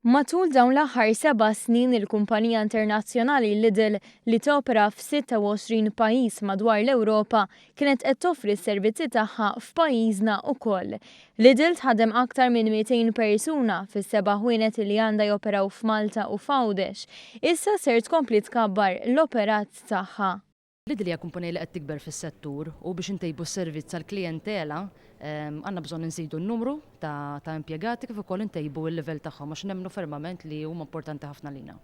Matul dawn l-aħħar seba' snin il-kumpanija internazzjonali Lidl li topera f'26 pajjiż madwar l-Ewropa kienet qed toffri s-servizzi tagħha f'pajjiżna ukoll. Lidl tħaddem aktar minn 200 persuna fis-seba' ħwienet li għandha joperaw f'Malta u f'Għawdex. Issa ser tkompli tkabbar l-operat tagħha. Lidl hija kumpanija li qed tikber fis-settur u biex intejbu s-servizz għall-klijentela għandna bżonn inżidu n-numru ta' impjegati kif ukoll intejbu l-livell tagħhom għax nemmnu fermament li huma importanti ħafna lina.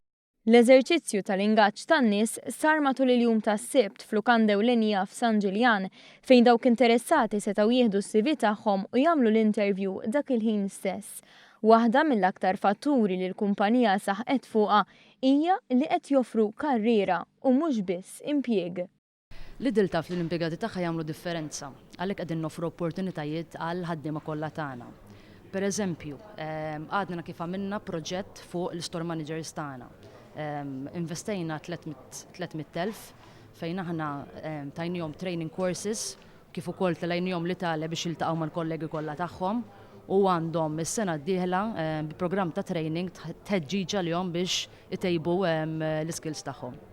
L-eżerċizzju tal-ingaġġ tan-nies sar matul il-jum tas-Sibt f'lukanda ewlenija f'San Ġiljan fejn dawk interessati setgħu jieħdu s-CV tagħhom u jagħmlu l-interview dak il-ħin stess. Waħda mill-aktar fatturi li l-kumpanija saħqet fuqha hija li qed joffru karriera u mhux biss impjieg. Lidl taf li l-impjegati tagħha jagħmlu differenza, għalhekk qegħdin noffru opportunitajiet għall-ħaddiema kollha tagħna. Per eżempju, għadna kif għamilna proġett fuq l-store managers tagħna. Investejna 300,000 fejn aħna tajnihom training courses kif ukoll telgħinihom l-Italja biex jiltaqgħu mal-kollegi kollha tagħhom u għandhom is-sena d-dieħla bi programm ta' training tħeġġiġ għalihom biex itejbu l-iskills tagħhom.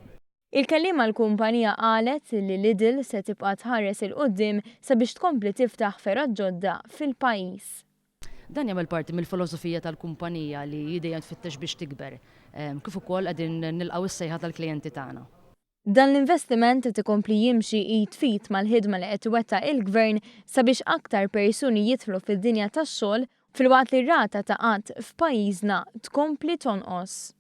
Il-kelliem għall-kumpanija qalet li Lidl se tibqa' tħares 'il quddiem sabiex tkompli tiftaħ fergħat ġodda fil-pajjiż. Dan jagħmel parti mill-filosofija tal-kumpanija li hi dejjem tfittex biex tikber, kif ukoll qegħdin nilqgħu s-sejħa tal-klijenti tagħna. Dan l-investiment qed ikompli jimxi id f'id mal-ħidma li qed iwettaq il-Gvern sabiex aktar persuni jidħlu fid-dinja tax-xogħol filwaqt li r-rata ta' qgħad f'pajjiżna tkompli tonqos.